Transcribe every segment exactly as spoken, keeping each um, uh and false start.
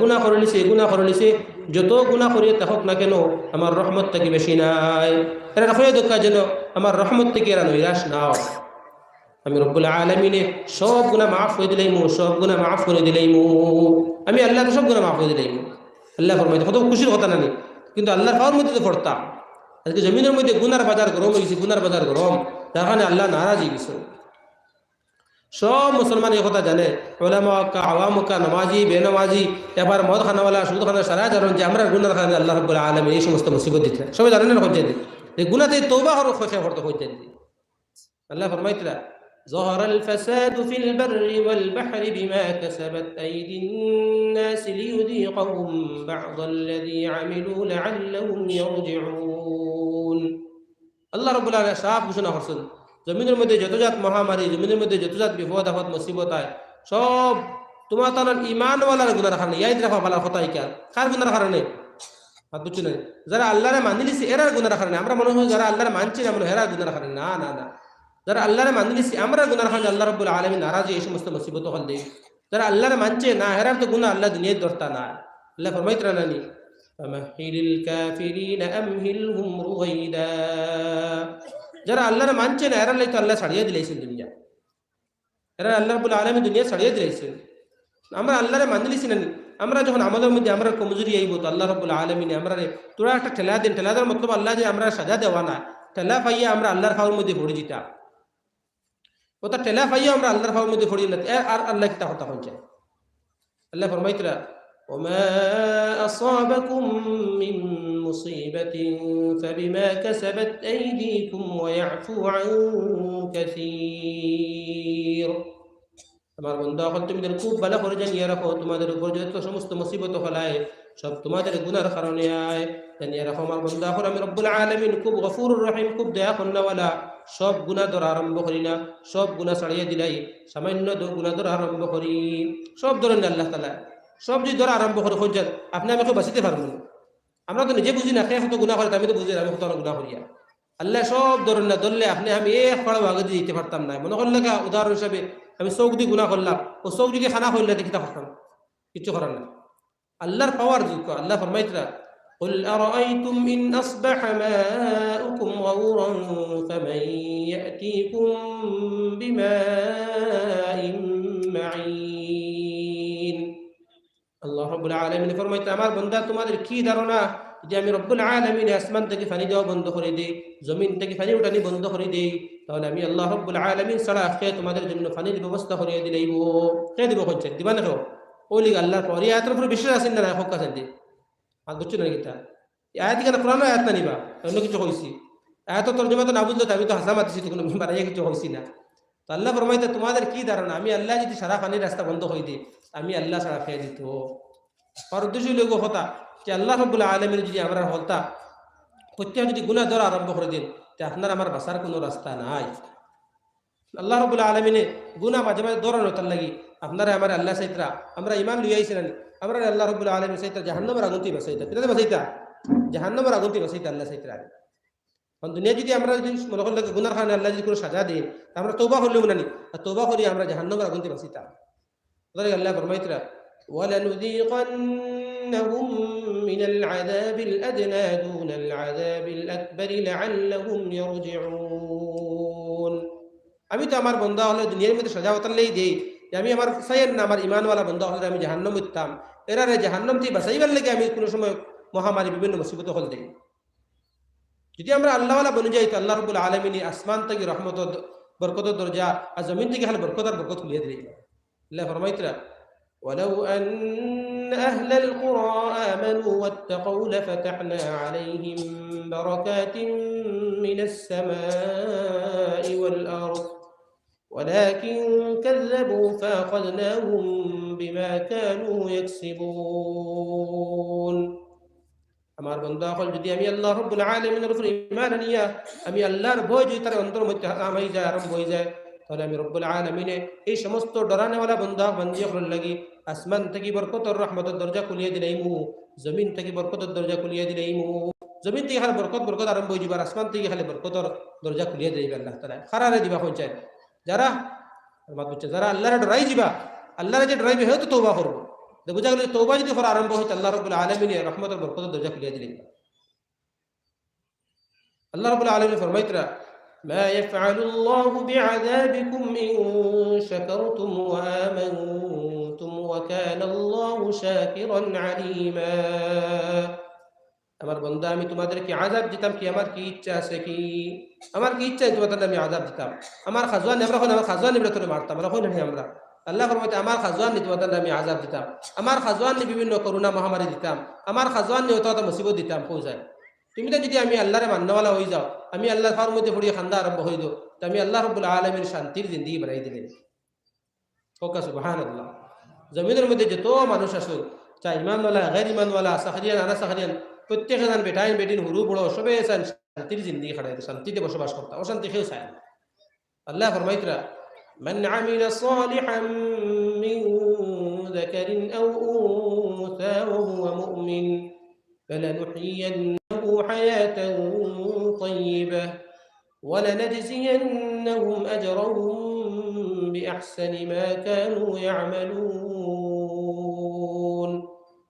গুনা করিলিছে, গুনা করিলিছে, যত গুনা করিয়া থাকউক না কেন, আমার রহমত থাকি বেশি নায়। এরারে কইয়া দেউক্কা যেন আমার রহমত থাকি এরা নৈরাশ না অয়। আমি রব্বুল আলামিনে সব গুনা মাফ করি দিলাইমু, সব গুনা মাফ করি দিলাইমু। আমি আল্লায় তো সব গুনা মাফ করি দিলাইমু। আল্লায় ফরমাইতা, কত খুশির কথা নানি? কিন্তু আল্লার পাওর মধ্যে তো পড়তা। আজকে জমিনর মধ্যে গুনার বাজার গরম অইগেছে, গুনার বাজার গরম, যার কারণে আল্লাহ নারাজ অইগেছে। সব মুসলমান এই কথা জানে, ওলামা হক্কা, আওয়াম হক্কা, নামাজি, বেনামাজি, এবার মদ খানাওয়ালা, সুদ খানা, সারা জানইন যে আমরার গুনার কারণে আল্লাহ রব্বুল আলামিন এই সমস্ত মুসিবত দিতরা। সবে জানইন না? কইছইন যে গুনাতে তওবা করো, খোশা করতে কইছইন যে। আল্লায় ফরমাইতরা, ظهر الفساد في البر والبحر بما كسبت أيدي الناس ليذيقهم بعض الذي عملوا لعلهم يرجعون। আল্লাহ রব্বুল আলামিন সাফ ঘোষণা করছইন, জমিনর মধ্যে যত জাত মহামারী, জমিনর মধ্যে যত জাত বিপদ আপদ মুসিবত আয়, সব তুমার তারার ইমানওয়ালার গুনার কারণে। ইয়াদ রাখো, ভালা কথা ইখান। কার গুনার কারণে? মাত বুঝছো না? যারা আল্লারে মানিলিছে, এরার গুনার কারণে। আমরা মনে করি যারা আল্লারে মানছে না, মনে অয় এরার গুনার কারণে। না, না, না। যারা আল্লারে মানিলিছে, আমরার গুনার কারণে আল্লাহ রব্বুল আলামিন নারাজ অইয়া এই সমস্ত মুসিবত অকল দেইন। যারা আল্লারে মানছে না, এরার তো গুনা আল্লায় দুনিয়াত ধরতা নায়। আল্লায় ফরমাইতরা নানি, فمهل الكافرين أمهلهم رويدا। যারা আল্লারে মানছে না, এরার লাগি তো আল্লায় ছাড়িয়া দিলাইছইন দুনিয়া। এরারে আল্লাহ রব্বুল আলামিন দুনিয়া ছাড়িয়া দিলাইছইন। আমরা আল্লারে মানিলিছি নানি? আমরা যখন আমলর মধ্যে আমরার কমজুরি আইবো, তো আল্লাহ রব্বুল আলামিনে আমরারে থুড়া একটা ঠেলা দেইন। ঠেলা দেওয়ার মতলব আল্লায় যে আমরারে সাজা দেওয়া না, ঠেলা পাইয়া আমরা আল্লার পাওর মধ্যে পড়ি যিতা। অতা ঠেলা পাইয়া আমরা আল্লার পাওর মধ্যে পড়ি না, এ আর আল্লায় কিতা কথা কইছইন? আল্লায় ফরমাইতরা, وما أصابكم من مصيبة فبما كسبت أيديكم ويعفو عن كثير। আমার বন্দা অকল, তুমিতাইন খুব ভালা করি জানিয়া রাখো, তুমাদের উপর যত সমস্ত মুসিবত অকল আয়, সব তুমাদের গুনার কারণে আয়। জানিয়া রাখো আমার বন্দা অকল, আমি রব্বুল আলামিন খুব গফুরুর রহিম, খুব দয়া করনেওয়ালা। সব গুনা ধরা আরম্ভ করি না, সব গুনা ছাড়িয়া দিলাই, সামান্য দ-, গুনা ধরা আরম্ভ করি। সব ধরইন না আল্লাহ তাআলায়। সব যদি ধরা আরম্ভ করি, কইছইন, আপনে আমি কেউ বাঁচিতে পারমু না। আমরা তো নিজে বুঝি না, কে কত গুনা করে, আমি তো বুঝি না, আমি কত গুনা করিয়ার। আল্লায় সব ধরইন না, ধরলে আপনে আমি এক পাও আগেদি যাইতে পারতাম না। মনে করলে গা, উদাহরণ হিসাবে আমি চউখদি গুনা করলাম, অউ চউখ যদি কানা করিলাইলে কিতা করতাম? কিচ্ছু করার না। আল্লার পাওয়ার যোগ্য, আল্লায় ফরমাইতরা, قل أرأيتم إن أصبح ماؤكم غورا فمن يأتيكم بماء معين। আল্লাহ রব্বুল আলামিনে ফরমাইতরা, আমার বন্দা, তুমাদের কি ধারণা, যদি আমি রব্বুল আলামিনে আসমান থাকি পানি দেওয়া বন্ধ করি দেই, জমিন থাকি পানি উঠানি বন্ধ করি দেই, তাইলে আমি আল্লাহ রব্বুল আলামিন ছাড়া কে তুমাদের জন্য পানির ব্যবস্থা করিয়া দিলাইবো? কে দিবো কইছইন? দিবা না কেউ? অউ লাগি আল্লার পাওয়ার, ই আয়াতর উপরে বিশ্বাস আছে না? কউক্কা চাইন দি। আর বুঝছো না কিতা? ই আয়াত ইখান কুরআনর আয়াত নানি বা, অন্য কিচ্ছু কইছি। আয়াতর তর্জমা তো না বুঝলে তো আমি তো হাছা মাতিছি, তো কুনু বাড়াইয়া কিচ্ছু কইছি না। তো আল্লায় ফরমাইতরা, তুমাদের কি ধারণা, আমি আল্লায় যদি সারা পানির রাস্তা বন্ধ করি দেই, আমি আল্লাহ ছাড়া কে দিতো? আর উদ্দেশ্য অইলো গি কথা, যে আল্লাহ রব্বুল আলামিন যদি আমরার হকলতা, প্রত্যেক যদি গুনা ধরা আরম্ভ করি দেইন, তে আপনার আমার বাঁচার কুনু রাস্তা নাই। আল্লাহ রব্বুল আলামিনে গুনা মাঝে মাঝে ধরইন অতার লাগি, আপনারে আমারে আল্লায় চাইতরা, আমরা ইমান লইয়া আইছি নানি, আমরারে আল্লাহ রব্বুল আলামিনে চাইতরা জাহান্নামর আগুন থাকি বাঁচাইতা। কিতা থাকি বাঁচাইতা? জাহান্নামর আগুন থাকি বাঁচাইতা আল্লায় চাইতরা। কারণ দুনিয়াত যদি আমরা যদি মনে করলে গুনার কারণে আল্লায় যদি কুনু সাজা দেইন, তে আমরা তওবা করলে নানি, আর তওবা করি আমরা জাহান্নামর আগুন থাকি বাঁচিতাম। অতার লাগি আল্লায় ফরমাইতরা, ولنذيقنهم من العذاب الأدنى دون العذاب الأكبر لعلهم يرجعون। আমি তো আমার বন্দা অকলরে দুনিয়ার মধ্যে সাজা অতার লাগি দেই, যে আমি আমার চাইয়ার না আমার ইমানওয়ালা বন্দা অকলরে আমি জাহান্নামো দিতাম, এরারে জাহান্নাম থাকি বাঁচাইবার লাগি আমি কুনু সময় মহামারী বিভিন্ন মুসিবত অকল দেই। যদি আমরা আল্লাহওয়ালা বনি যাই, তো আল্লাহ রব্বুল আলামিনে আসমান থাকি রহমতর দ-, বরকতর দরজা, আর জমিন থাকি খালি বরকত আর বরকত খুলিয়া দিলাইবা। আল্লায় ফরমাইতরা, ولو أن أهل القرى آمنوا واتقوا لفتحنا عليهم بركات من السماء والأرض ولكن كذبوا فأخذناهم بما كانوا يكسبون। আমার বন্দা অকল, যদি আমি আল্লাহ রব্বুল আলামিনর উপরে ঈমান আনিয়া আমি আল্লাহর ভয় যদি তার অন্তরর মধ্যে হারাম অই যায়, আরম্ভ অই যায়, তাইলে আমি রব্বুল আলামিনে এই সমস্ত ডরানেওয়ালা বন্দা বান্দি অকলর লাগি আসমান থাকি বরকতর রহমতর দরজা খুলিয়া দিলাইমু, জমিন থাকি বরকতর দরজা খুলিয়া দিলাইমু। জমিন থাকি খালি বরকত, বরকত আরম্ভ অই যিবো, আর আসমান থাকি খালি বরকতর দরজা খুলিয়া দিলাইবা আল্লাহ তাআলায়। কারারে দিবা কইন চাই? যারা, আর মাত বুঝছো, যারা আল্লাহরে ডরাই যিবা, আল্লাহরে যে ডরাইবো, হেও তো তওবা করবো। তো বুঝা গেল যে তওবা যদি করা আরম্ভ হয়, তে আল্লাহ রাব্বুল আলামিনে রহমতর বরকতর দরজা খুলিয়া দিলেন। আল্লাহ রাব্বুল আলামিন ফরমাইতরা, "ما يفعل الله بعذابكم إن شكرتم وآمنتم وكان الله شاكرا عليما।" আমার বান্দা, আমি তোমাদেরকে আযাব দিতাম কি? আমার কি ইচ্ছা আছে কি? আমার কি ইচ্ছা আছে তোমাদের আমি আযাব দিতাম? আমার খাজওয়ান নি, আমরা কই না, আমার খাজওয়ান নি, আমরা তোরে মারতাম, আমরা কই না নি আমরা? আল্লাহ ফরমাইতে, "আমার খাজওয়ান নি তোমাদের আমি আযাব দিতাম, আমার খাজওয়ান নি বিভিন্ন করোনা মহামারী দিতাম, আমার খাজওয়ান নি অত অত মুসিবত দিতাম।" কই যায়? তুমি তো যদি আমি আল্লাহরে মাননেওয়ালা হয়ে যাও, আমি আল্লাহর পাওর মধ্যে পড়িয়া কান্দা আরম্ভ হয়ে দেও, তো আমি আল্লাহ রাব্বুল আলামিন শান্তির জিন্দেগি বানাই দিলেন। কউক্কা সুবহানাল্লাহ। জমিনর মধ্যে যত মানুষ আছইন, চাই ইমানওয়ালা, গের ইমানওয়ালা, চাকরিয়ান, আনা চাকরিয়ান, প্রত্যেকে যেন বেটাইন, বেটিন, হুরু, বড়, সবে চাইন শান্তির জিন্দেগি কাটাইতা, শান্তিতে বসবাস করতা, অশান্তি কেউ চায় না। আল্লাহ ফরমাইতরা, "من عمل صالحا من ذكر أو أنثى وهو مؤمن فلنحيينه حياة طيبة ولنجزينهم أجرهم بأحسن ما كانوا يعملون।"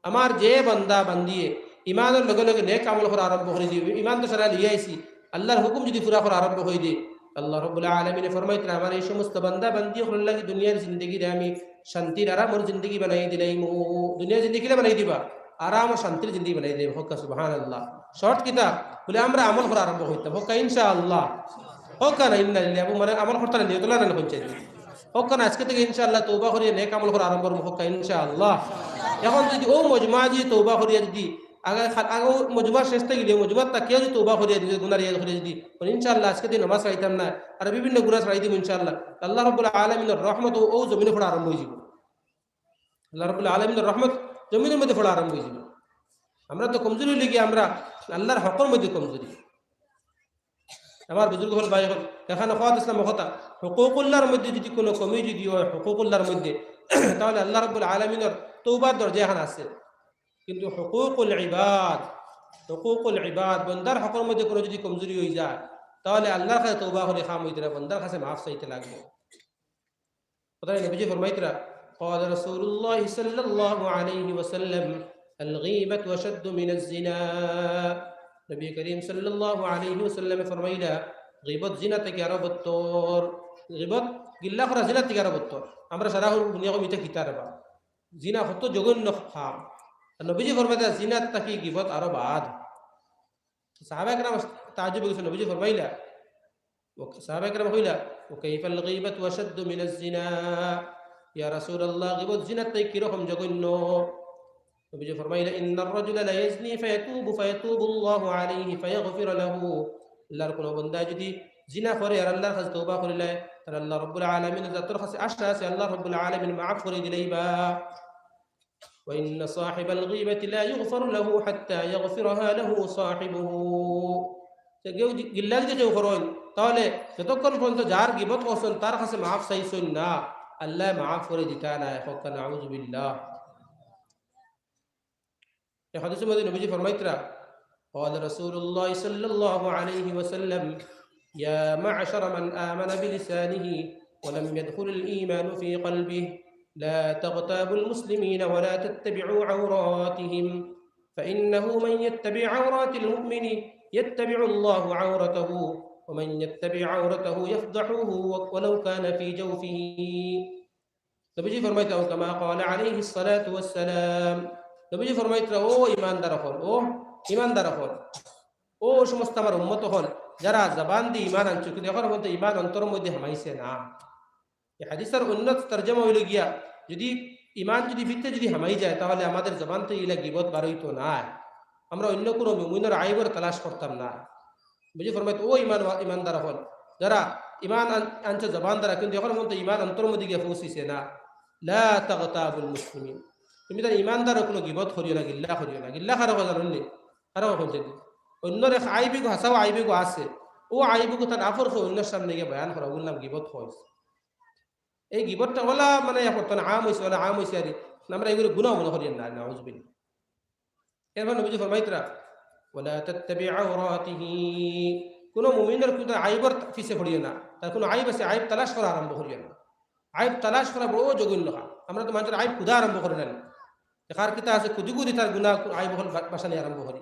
আমার যে বান্দা বান্দিয়ে ইমানর লগে লগে নেক আমল করা আরম্ভ করে দিবে, ইমান তো সারা লইয়া আইছি, আল্লাহর হুকুম যদি পুরা করা আরম্ভ করে দে, আল্লাহ রাব্বুল আলামিনে ফরমাইতরা, "আমার এই সমস্ত বান্দা বান্দি অকলর লাগি দুনিয়ার জিন্দেগিরে আমি শান্তির আরামর জিন্দেগি বানাই দিলাইমু।" দুনিয়ার জিন্দেগি কিলা বানাই দিবা? আরাম ও শান্তির জিন্দেগি বানাই দিলাইমু। কউক্কা সুবহানাল্লাহ। শর্ত কিতা? বলে আমরা আমল করা আরম্ভ করতাম। কউক্কা ইনশাআল্লাহ। কউক্কা না ইন্না লিল্লাহি, আবু মানে আমল করতা না, নিয়ত না, না, না, কউক্কা না, আজকে থেকে ইনশাআল্লাহ তওবা করিয়া নেক আমল করা আরম্ভ করমু, কউক্কা ইনশাআল্লাহ। এখন যদি ও মজমা যদি তওবা করিয়া যদি আগে খা-, আগে ও মজমার শেষ থাকি গেলে, মজমার থাকিয়া যদি তওবা করিয়া যদি গুনার ইয়াদ করিয়া যদি, মানে ইনশাআল্লাহ আজকে দিন নামাজ ছাড়িতাম না, আর বিভিন্ন গুনাহ ছাড়ি দিমু ইনশাআল্লাহ। আল্লাহ রাব্বুল আলামিনর রহমত ও, ও জমিনে পড়া আরম্ভ হয়ে যাইব। আল্লাহ রাব্বুল আলামিনর রহমত জমিনর মধ্যে পড়া আরম্ভ হয়ে যাইব। আমরা তো কমজোরি লাগি, আমরা আল্লাহর হকর মধ্যে কমজোরি। আমার বুজুর্গ অকল, ভাই অকল, এখানে কথা ইসলাম কথা, হুকুকুল্লাহর মধ্যে যদি কোনো কমি যদি হয় হুকুকুল্লাহর মধ্যে, তাহলে আল্লাহ রাব্বুল আলামিনর তওবার দরজা এখানে আছে। কিন্তু হুকুকুল ইবাদ, হুকুকুল ইবাদ, বন্দার হকর মধ্যে কোনো যদি কমজোরি হয়ে যায়, তাহলে আল্লাহর কাছে তওবা করে কাম হইতো না, বন্দার কাছে মাফ চাইতে লাগবে। কথা নবীজি ফরমাইতরা, قال رسول الله صلى الله عليه وسلم: الغيبة أشد من الزنا। নবী করিম সাল্লাল্লাহু আলাইহি ওয়াসাল্লামে ফরমাইলা, গীবত জিনা থাকি আরো বদতর। গীবত, গিল্লা করা জিনা থাকি আরো বদতর। আমরা সারা দুনিয়া কই ইতা কিতা রে বা? জিনা কত জঘন্য কাম। আর নবীজি ফরমাইলা, জিনা থাকি গীবত আরো বাদ। সাহাবা একরাম তাজ্জুব হয়ে গেছে, নবীজি ফরমাইলা, ও সাহাবা একরাম কইলা, "وكيف الغيبة أشد من الزنا؟" ইয়া রাসূলুল্লাহ, গীবত জিনার থাকি কিরকম জঘন্য? নবীজি ফরমাইলা, "إن الرجل ليزني فيتوب فيتوب الله عليه فيغفر له।" আল্লাহর কোনো বান্দা যদি জিনা করে আর আল্লাহর কাছে তওবা করিলে, তার আল্লাহ রাব্বুল আলামিন জাতর কাছে আশা আছে, আল্লাহ রাব্বুল আলামিন মাফ করে দিলাইবা। وإن صاحب الغيبة لا يغفر له حتى يغفرها له صاحبه। তো কেউ গি-, গিল্লা যদি কেউ করইন, তাহলে যতক্ষণ পর্যন্ত যার গীবত করছইন, তার কাছে মাফ চাইছইন না, আল্লাহ মাফ করে দিতা নায়। কউক্কা নাউজুবিল্লাহ। এই হাদিসের মধ্যে নবীজি ফরমাইতরা, قال رسول الله صلى الله عليه وسلم: يا معشر من آمن بلسانه ولم يدخل الإيمان في قلبه، لا تغتابوا المسلمين ولا تتبعوا عوراتهم، فإنه من يتبع عورات المؤمن يتبع الله عورته، ومن يتبع عورته يفضحه ولو كان في جوفه। নবীজি ফরমাইতা, أو كما قال عليه الصلاة والسلام। নবীজি ফরমাইতরা, "ও ইমানদার অকল, ও ইমানদার অকল, ও সমস্ত আমার উম্মত অকল, যারা জবান দি ইমান আনছো, কিন্তু এখন পর্যন্ত ইমান অন্তরর মধ্যে হামাইছে না।" এই হাদিসর অন্য তর্জমা হইল গিয়া, যদি ইমান যদি ভিতরে যদি হামাই যায়, তাহলে আমাদের জবান তো ইলা গিবত বারইতো না। আমরা অন্য কোনো মুমিনর আইবর তালাশ করতাম না। বুঝি ফরমাইতো, ও ইমান ওয়া-, ইমানদার অকল, যারা ইমান আন-, আনছে জবান দ্বারা, কিন্তু এখন পর্যন্ত ইমান অন্তরর মধ্যে গিয়া পৌঁছিছে না, লা তাগতাবুল মুসলিমিন, তুমি তার ইমানদার অকলর গিবত করিও না, গিল্লা করিও না। গিল্লা কারে কয় জানইন নি? কারে কয় যদি অন্যর এক আইবিগু, হাছাও আইবিগু আছে, ও আইবিগু তার আফর কই অন্যর সামনে গিয়া বয়ান করা, ওগুর নাম গিবত কয়। এই গিবতটা ওলা মানে ইয়া করতো না, আম হইছে, ওলা আম হইছে আর কি। আমরা এগুলো গুনাহ মনে করি না, নাউজুবিল্লাহ। এরপর নবীজি ফরমাইতরা, "ওয়ালা তাত্তাবি আওরাতিহি।" কোনো মুমিনর কোনো আইবর পিছে পড়িও না, তার কোনো আইব আছে, আইব তালাশ করা আরম্ভ করিও না। আইব তালাশ করা বড় জঘন্য কাম। আমরা তো মানুষের আইব খুঁজা আরম্ভ করি না। তে কার কিতা আছে, খুদি খুদি তার গুনা আইব অকল বা-, বাসানি আরম্ভ করি।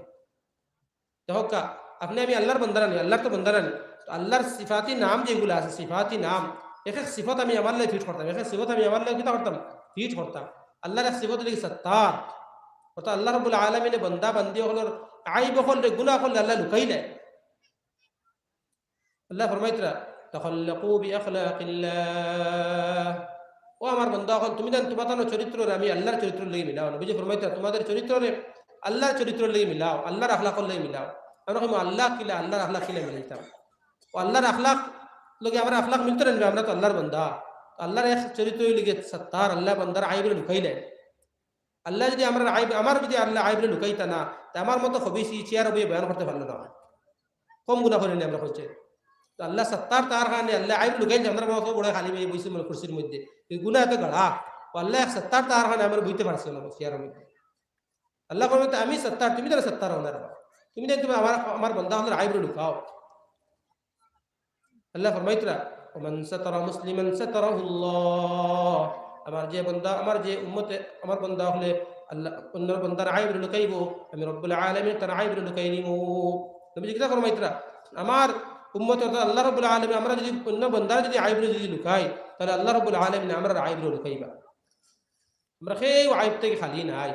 দেখউক্কা, আপনে আমি আল্লার বান্দা না নি, আল্লার তো বান্দা না নি। তো আল্লার সিফাতি নাম যেগুলা আছে, সিফাতি নাম, এক এক সিফত আমি আমার লগে ফিট করতাম, এক এক সিফত আমি আমার লগে কিতা করতাম, ফিট করতাম। আল্লার এক সিফত অইলো কি সত্তার, অর্থাৎ আল্লাহ রাব্বুল আলামিনে বান্দা বান্দি অকলর আইব অকলরে, গুনা অকলরে আল্লায় লুকাইলায়। আল্লায় ফরমাইতরা, "তাখাল্লাকু বিআখলাকিল্লাহ।" ও আমার বান্দা অকল, তুমি যেন তুমার তান চরিত্ররে আমি আল্লার চরিত্রর লগে মিলাও। নবীজি ফরমাইতরা, তুমার চরিত্ররে আল্লার চরিত্রর লগে মিলাও, আল্লার আখলাকর লগে মিলাও। আমরা কইমু, "আল্লা কিলা, আল্লার আখলাক কিলা মিলাইতাম?" ও আল্লার আখলাক লগে আমরার আখলাক মিলতো না নি, আমরা তো আল্লার বান্দা। আল্লার এক চরিত্র অইলো গিয়া সত্তার, আল্লায় বান্দার আইবরে লুকাইলায়। আল্লায় যুদি আমরার আইব, আমার যুদি আল্লায় আইবরে লুকাইতা না, তে আমার মতো খবিসি চেয়ারো বইয়া বয়ান করতে পারলো না। কম গুনা করি নি আমরা কইছে। তো আল্লায় সত্তার, তার কারণে আল্লায় আইব লুকাইলায়, আমরা মতো বড় খালি বইয়া বইছি মনে কুরসির মধ্যে। এই গুনা এত গাড়া, ও আল্লায় এক সত্তার, তার কারণে আমরা বইতে পারছি না চেয়ারর মধ্যে। আল্লায় ফরমাইতরা, "আমি সত্তার, তুমি তাইলে সত্তার অও না রে বা। তুমি তাইলে তুমি আমার, আমার বান্দা অকলর আইবরে লুকাও।" আল্লায় ফরমাইতরা, "ওমান সাতারা মুসলিমান সাতারাহুল্লাহ।" আমার যে বান্দা, আমার যে উম্মতে, আমার বান্দা অকলে আল্লাহ, অন্যর বান্দার আইবরে লুকাইবো, আমি রব্বুল আলামিন তার আইবরে লুকাই দিমু। নবীজি কিতা ফরমাইতরা, আমার উম্মত অর্থাৎ আল্লাহ রব্বুল আলামিন, আমরা যুদি অন্য বান্দার যুদি আইবরে যুদি লুকাই, তাইলে আল্লাহ রব্বুল আলামিন আমরার আইবরে লুকাইবা। আমরা কেউ আইব থাকি খালি নায়,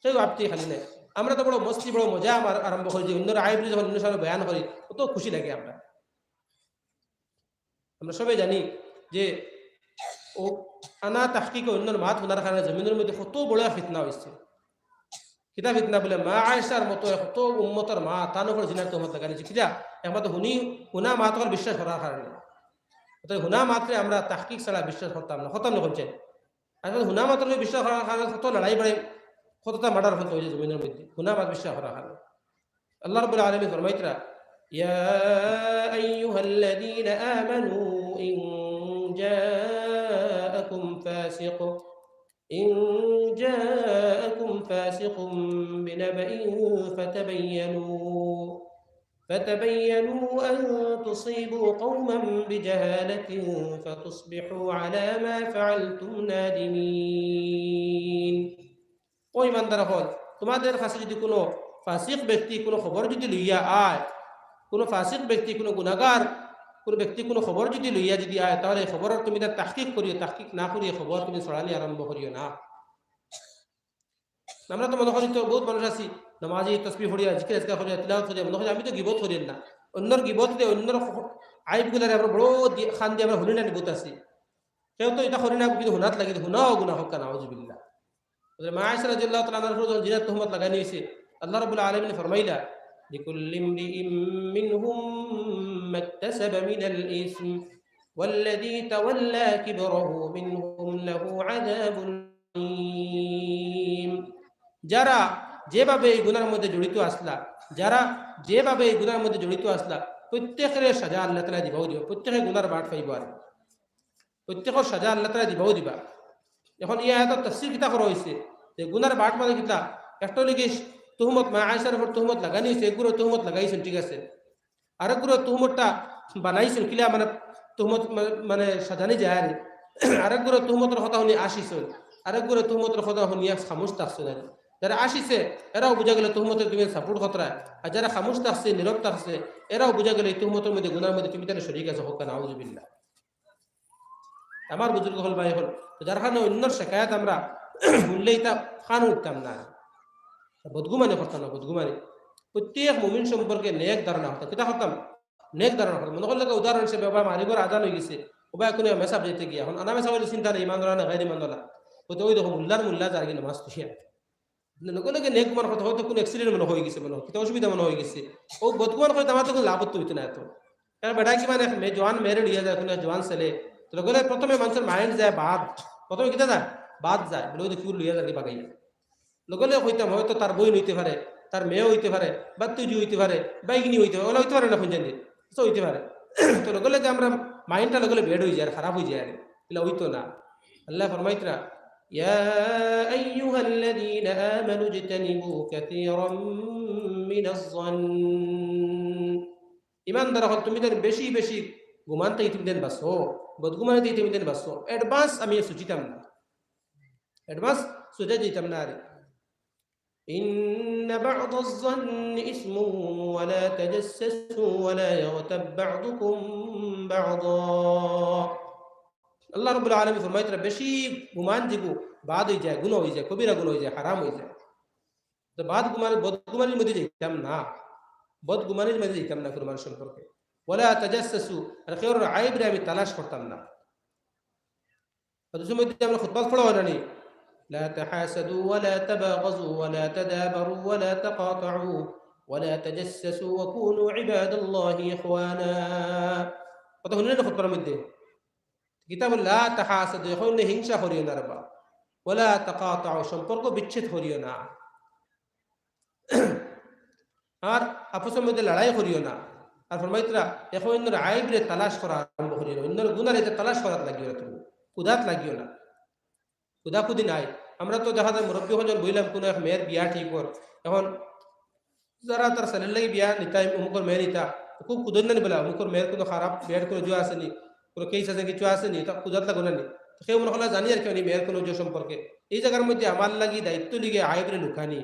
কেউ আইব থাকি খালি নায়। আমরা তো বড় মস্তি, বড় মজা আমার আরম্ভ করি যে অন্যর আইব যখন অন্যর সামনে বয়ান করি, কত খুশি লাগে আমরা। আমরা সবে জানি যে ও আনা তাহকিকে অন্যর মাত হুনার কারণে জমিনর মধ্যে কত বড় এক ফিতনা অইছে। কিতা ফিতনা বুলে, মা আয়েশার মতো কত উম্মতর মা, তান উপর জিনার তুহমত লাগানি অইছে। কিতা? একমাত্র হুনি, হুনা মাত অকল বিশ্বাস করার কারণে। অতএব হুনা মাতরে আমরা তাহকিক ছাড়া বিশ্বাস করতাম না, খতম না করছে। আসলে হুনা মাতরে বিশ্বাস করার কারণে কত লড়াই বাড়াই, কততা মার্ডার অইছে জমিনর মধ্যে, হুনা মাত বিশ্বাস করার কারণে। আল্লাহ রাব্বুল আলামিন ফরমাইতরা, "ইয়া আইয়ুহাল্লাযীনা আমানু ইন জাআকুম ফাসিক, ইন জাআকুম ফাসিকুম বিনাবাইন ফাতাবায়্যানু, ফাতাবায়্যানু আন তুসীবু কওমান বিজাহালাতিন ফাতুসবিহু আলা মা ফাআলতুম নাদিমিন।" ও ইমানদার অকল, তুমাদের কাছে যুদি কুনু ফাসিক ব্যক্তি কুনু খবর যুদি লইয়া আয়, কুনু ফাসিক ব্যক্তি, কুনু গুনাগার কুনু ব্যক্তি কুনু খবর যুদি লইয়া যুদি আয়, তাইলে খবরর তুমি তার তাহকিক করিও, তাহকিক না করিয়া খবর তুমি ছড়ানি আরম্ভ করিও না। আমরা তো মনো করি তো বউত মানুষ আছি, নামাজি, তসবিহ পড়িয়া, জিকির আজকার করিয়া, তিলাওয়াত করিয়া, মনো করি আমি তো গিবত করিয়ার না। অন্যর গিবতরে, অন্যর খ-, আইবগুলারে আমরা বড় দি-, কান দি আমরা হুনি না নি বউত আছি। কেউ তো ইতা করি না, কিন্তু হুনাত লাগি, হুনাও গুনা অউক্কা, নাউজুবিল্লাহ। হযরত মা আয়েশা রাদিয়াল্লাহু তাআলা আনহার উপর যখন জিনার তুহমত লাগানি অইছে, আল্লাহ রাব্বুল আলামিন ফরমাইলা, "লিকুল্লি ইমরিইম মিনহুম মাকতাসাবা মিনাল ইসম, ওয়াল্লাযী তাওয়াল্লা কিবরাহু মিনহুম লাহু আযাবুন আযীম।" যারা যেভাবে এই গুনার মধ্যে জড়িত আছলা, যারা যেভাবে এই গুনার মধ্যে জড়িত আছলা, প্রত্যেকরে সাজা আল্লাহ তাআলা দিবাউ দিবা, প্রত্যেকে গুনার বাট পাইবা আর প্রত্যেকর সাজা আল্লাহ তাআলা দিবাউ দিবা। এখন ই আয়াতর তাফসীর কিতা করা অইছে? যে গুনার বাট মানে কিতা? একটা অইলো গি তুহমত, মা আয়েশার উপর তুহমত লাগানি অইছে, এক গুরুয়ে তুহমত লাগাইছইন, ঠিক আছে। আরেক গুরুয়ে তুহমতটা বানাইছইন, কিলা মানে তুহমত মা-, মানে সাজানি যায় আর। আরেক গুরুয়ে তুহমতর কথা হুনি হাসিছইন, আরেক গুরুয়ে তুহমতর কথা হুনিয়া খামোশ থাকছইন আর। যারা হাসিছে, এরাও বুঝা গেলো তুহমতরে তুমি support করতরায়, আর যারা খামোশ থাকছে, নীরব থাকছে, এরাও বুঝা গেলো এই তুহমতর মধ্যে, গুনার মধ্যে তুমি তাইলে শরিক আছো, অউক্কা, নাউজুবিল্লাহ। আমার বুজুর্গ অকল, ভাই অকল, তো যার কারণে অন্যর শেকায়াত আমরা হুনলে ইতা কানো উঠতাম না, বদগুমানি করতাম না, বদগুমানি। প্রত্যেক মুমিন সম্পর্কে নেক ধারণা করতাম। কিতা করতাম? নেক ধারণা করতাম। মনো করলে উদাহরণ হিসেবে, ওবা মাগরিবর আজান অইগেছে, ওবা কুনু মেসাব যাইতে গিয়া, এখন আনা মেসাব অইলে চিন্তা নাই, ইমানদার না গাইর ইমানদার। অউ তো অউ দেখো, মোল্লার মোল্লা যারগি নামাজ পড়িয়া। লগে লগে নেক গুমান করতে, হয়তো কুনু accident মনো অইগেছে, মনো কিতা অসুবিধা মনো অইগেছে। অউ বদগুমান করতে আমার তো কুনু লাভ অইতো না এত। কারণ বেটা কিমান এক মেয়ে, জোয়ান মেয়েরে লইয়া যায়, কুনু এক জোয়ান ছেলে, তো লগে লগে প্রথমে মানষর mind যায় বাদ, প্রথমে কিতা যায়? বাদ যায়, বুলে, "অউ দেখি অউ লইয়া যারগি বাগাইয়া।" লগে লগে কইতাম, হয়তো তার বইন অইতে পারে, তার মেয়ে অইতে পারে, বাত্তুজি অইতে পারে, বাইগনি অইতে পারে, অলা অইতে পারে না, কুন জানি, তো অইতে পারে। তো লগে লগে আমরা mind টা লগে লগে bad অইযায়, খারাপ অইযায়, ইলা অইতো না। আল্লায় ফরমাইতরা, "ইয়া আইয়ুহাল্লাযীনা আমানু ইজতানিবু কাসীরাম মিনাজ জন্ন।" ইমানদার অকল, তুমি তাইলে বেশি বেশি গুমান থাকি তুমি তাইলে বাঁচো, বদগুমানি থাকি তুমি তাইলে বাঁচো। Advance আমি সুচিতাম না, advance সুচা যাইতাম না আরি। إن بعض الظن إثم ولا تجسسوا ولا يغتب بعضكم بعضا. আল্লাহ রাব্বুল আলামিন ফরমাইতরা, বেশি গুমান যিগু বাদ অইযায়, গুনাহ অইযায়, কবিরা গুনাহ অইযায়, হারাম অইযায়। তো বাদ গুমান, বদগুমানির মধ্যে যাইতাম না, বদগুমানির মধ্যে যাইতাম না কুরবান সম্পর্কে। ওয়ালা তাজাসসাসু, আর কেউর আইবরে আমি তালাশ করতাম না। হাদিসর মধ্যে আমরা খুতবাত পড়া অয় না নি, لا تحاسدوا ولا تباغضوا ولا تدابروا ولا تقاطعوا ولا تجسسوا وكونوا عباد الله إخوانا। কথা হুনছইন না খুতবার মধ্যে? কিতাব লা তাহাসাদু, অখন হিংসা করিও না রে বা। ওয়ালা তাকাতাউ, সম্পর্ক বিচ্ছেদ করিও না। আর আপসর মধ্যে লড়াই করিও না। আর ফরমাইতরা, অখন অইন্যর আইবরে তালাশ করা আরম্ভ করিও না, অইন্যর গুনারে তালাশ করাত লাগিও না, তুমি কুদাত লাগিও না, কুদাকুদি নাই। আমরা তো দেখা যায় মুরব্বি অকল বইলাম, কুনু এক মেয়ের বিয়া ঠিক অর, অখন যারা তার ছেলের লাগি বিয়া নিতা, অমুকর মেয়ে নিতা, খুব কুদইন না নি বলা, অমুকর মেয়ের কুনু খারাপ, বিয়ার কুনু জুয়া আছে নি, কুনু কেস আছে, কিছু আছে নি, তা কুদাত লাগো না নি। তো কেউ মনে করলা জানি আর কি, নি মেয়ের কুনু জুয়া সম্পর্কে। এই জাগার মধ্যে আমার লাগি দায়িত্ব লিগে আইবরে লুকানি,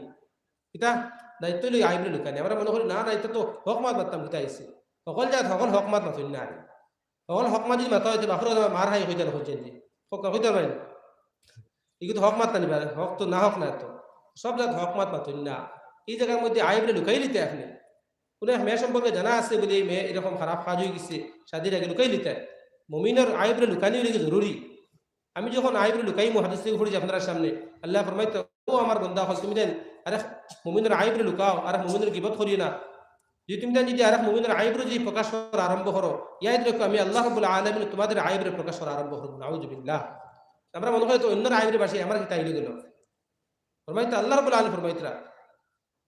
কিতা দায়িত্ব লিগে আইবরে লুকানি। আমরা মনে করি, না না, ইটা তো হক মাত মাততাম, কিতা অইছে, হকল জাত হকল হক মাত মাতইন না। হকল হক মাত যদি মাতা অইতো, বাপরে বাপ মার খাই কইতা না, কইছেন নি, হক কইতা পারেন। ইগু তো হক মাত না নি বা, হক তো না হক না তো। সব জাত হক মাত মাতইন না। এই জাগার মধ্যে আইবরে লুকাই নিতে আপনি। কুনু এক মেয়ে সম্পর্কে জানা আছে বলে এই মেয়ে এরকম খারাপ কাজ অই গেছে, শাদির আগে লুকাই নিতে। মুমিনর আইবরে লুকানি অইলে কি জরুরি? আমি যখন আইবরে লুকাইমু, হাদিস শরীফ পড়ি আপনারার সামনে, আল্লায় ফরমাইতরা, ও আমার বান্দা অকল, তুমি যেন আরেক মুমিনর আইবরে লুকাও, আরেক মুমিনর গীবত করিও না। যদি তুমি তাইন যদি আরেক মুমিনর আইবরে যদি প্রকাশ করা আরম্ভ করো, ইয়াদ রাখো, আমি আল্লাহ রাব্বুল আলামিন তোমাদের আইবরে প্রকাশ করা আরম্ভ করমু। নাউজুবিল্লাহ। আমরা মনে করি তো অইন্যর আইবরে বাসি, আমার কিতা অইলো গেলো। ফরমাইতরা, আল্লাহ রাব্বুল আলামিন ফরমাইতরা